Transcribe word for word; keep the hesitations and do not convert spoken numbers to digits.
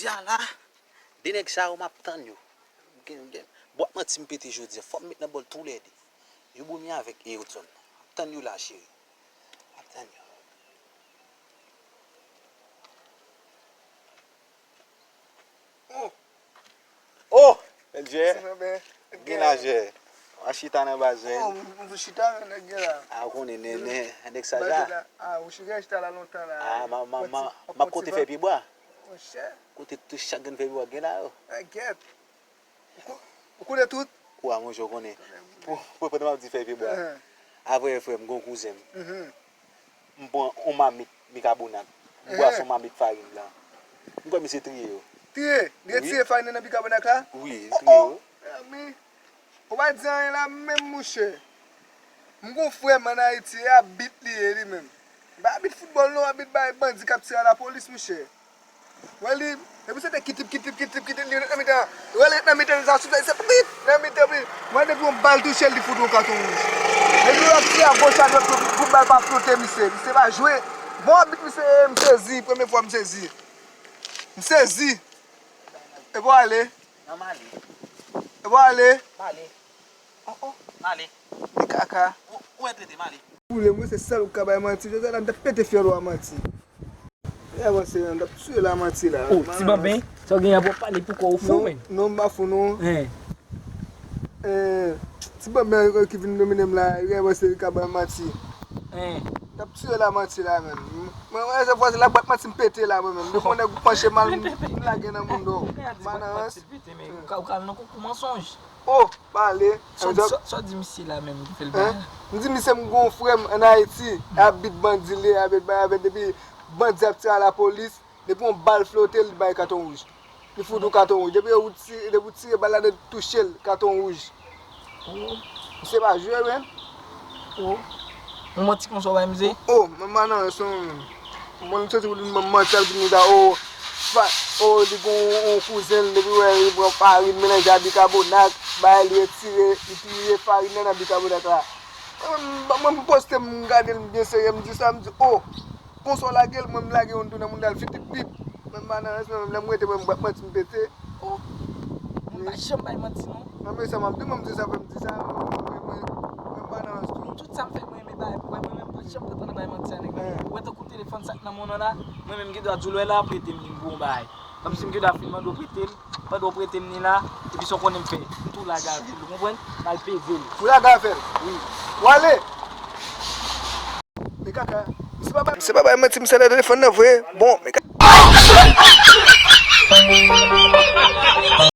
Jodi a la, de nèg sa yo, m ap tann yo. Gen, gen, bwat manti m pete jodi a, fò m met nan bòl toulède. Youbounia avèk Eotson. M ap tann yo la, cheri. M ap tann yo. Oh! Oh! Bèl jè. Sinon, ben, gen la jè. W a chita nan baz, wi. Oh, m, m chita, men nèg gen la. A, ou konnen, nen, nen, nèg sa la. A, ou chita, chita la lontan la. A, ma, ma, ma, m ap kote fè pye bwa. Monchè. Kote tout chak grenn fè pye bwa gen la yo. Enkyèt. Ou ko-, ou konnen tout? Ou a, monchè, ou konnen. Pou, pou, pandan m ap di fè pye bwa. Apre, frè m, gon kouzen m. M pran yon mamit bikabonat. M bwase yon mamit farin blan. M kwè misye triye yo. Triye? Li retire farin nan bikabonat la? Wi, li triye yo. Oh, oh, mezanmi. Ou pa di anyen la menm, monchè. M gon frè m ann Ayiti, e abit li ye li menm. Li pa abit foutbòl non, abit bay bandi k ap tire a lapolis, monchè. Wè li, depi se te kitip, kitip, kitip, kitip, li ret nan mitan. Wè li ret nan mitan, li sa soufle, se prit, nan mitan, prit. Wè depi yon bal touche l, li fout yon katon wouj. Depi yo ap tire a goch a dwat, pou, pou bal pa flote misye. Misye pa jwe. Bon abit misye ye, m sezi, premye fwa m sezi. M sezi. Epa w ale. Nan m ale. Epa w ale. M ale. Oh, oh. M ale. Li kaka. Ou, ou wè trete m ale. Boule mwen, se sèl ou k ka bay manti. Jodi a la, m t ap pete fyèl ou a manti. Li avanse, m t ap tiye l a manti la. Oh, ti banben, sa w gen an pou w pale pou kò w fou, men. Non, m pa fou, non. Hein. Eh, ti banben ki vin domine m la, li avanse, li ka bay manti. Hein. M t ap tiye l a manti la, menm. Mwen, mwen, se fwa, se la bwat manti m pete la, mwen menm. Depi yon nèg ou panche mal, m, m lage nan moun do. M pa nan rans. Pete, men ou ka, ou ka al nan koukou mansonj. Oh, pale. Sa w di, sa, sa w di misye la menm ki fè l bay la? M di misye m gon frè m ann Ayiti, abit bandi li, abit bay, abit depi bandi ap tire a lapolis, depi yon bal flote, li bay katon wouj. Li fout ou katon wouj. Depi ou tire, depi ou tire bal la, depi touche l, katon wouj. Oh. Misye pa jwe, men. Oh. Yon manti konsa w bay misye? Oh, oh, manman nan, se yon, bon, li soti pou li manti, ap di nou sa, oh, fa, oh, li gon yon kouzen l, depi wè, li pran farin, melanje a bikabonat, bay li retire, li triye farin nan, nan bikabonat la. Mwen, mwen, mwen poste, m gade l byen serye, m di sa, m di, oh, konsa w lage l, mwen, m lage youn tou nan moun dal fitip pip. Mwen, m pa nan rans, mwen, lè m rete, mwen, m pap manti, m pete. Oh, mwen pa janm bay manti, non. Mwen, men sa m ap di, mwen, m di sa, mwen, m di sa, mwen, mwen, mwen, mwen pa nan rans tou. Tout sa m fè, mwen renmen bay, mwen, mwen menm pa janm kontan bay manti a nèg la. Ou wè tankou telefòn sa k nan men w nan la, mwen menm m gen dwa di w lè la prete m li m pou yon bagay. Kòmsi m gen dwa fin mande w prete m, pandan w prete m li la, epi sa w konnen m fè, m tou lage avè l, ou konprann? M al peze l. Ou lage avè l? Wi. Ou ale! Men kaka, misye pa bay, misye pa bay manti, misye nan telefòn nan vre. Bon, men kaka.